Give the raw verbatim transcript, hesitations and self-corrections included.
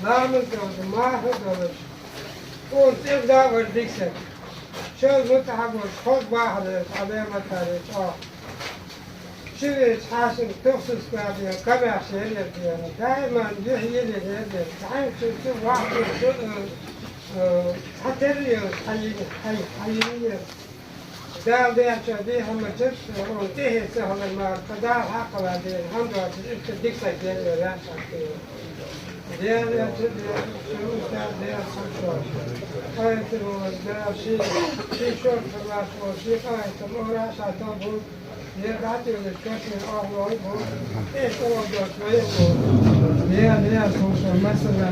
Ламаз долаш, марха долаш, цун цӀерагӀа вар дика саг. Шоай мутӀахьа болаш, хоза бахьан долаш, Ӏаламат вар чӀоагӀа. Ши вежарий хьашт тохсус бабе, кабаьхьа шерер бена. Даиман юхь йилира ердера. Хьанчу цу вахту цу, э, э, хьатер йолаш хьайина, хьай-, хьайина яр. Дала деча дехьа ма чаш, он тӀехье ца хилар мара, тха Дала хьакхавар дена, хӀама доацаш, иштта дика саг дена ваьшахьа. Дера ваьча, дера, шоай устаз, дера, хьам шоаш. Къайтар волаш, дера, ший, ший шоаш хьамаш волаш, ший къайтар, ора шоаш тӀа бу. Дера дӀатӀавелаш, кашмир охлой бу. Эш охлой бу. Дера, дера, хьам шоаш, масала.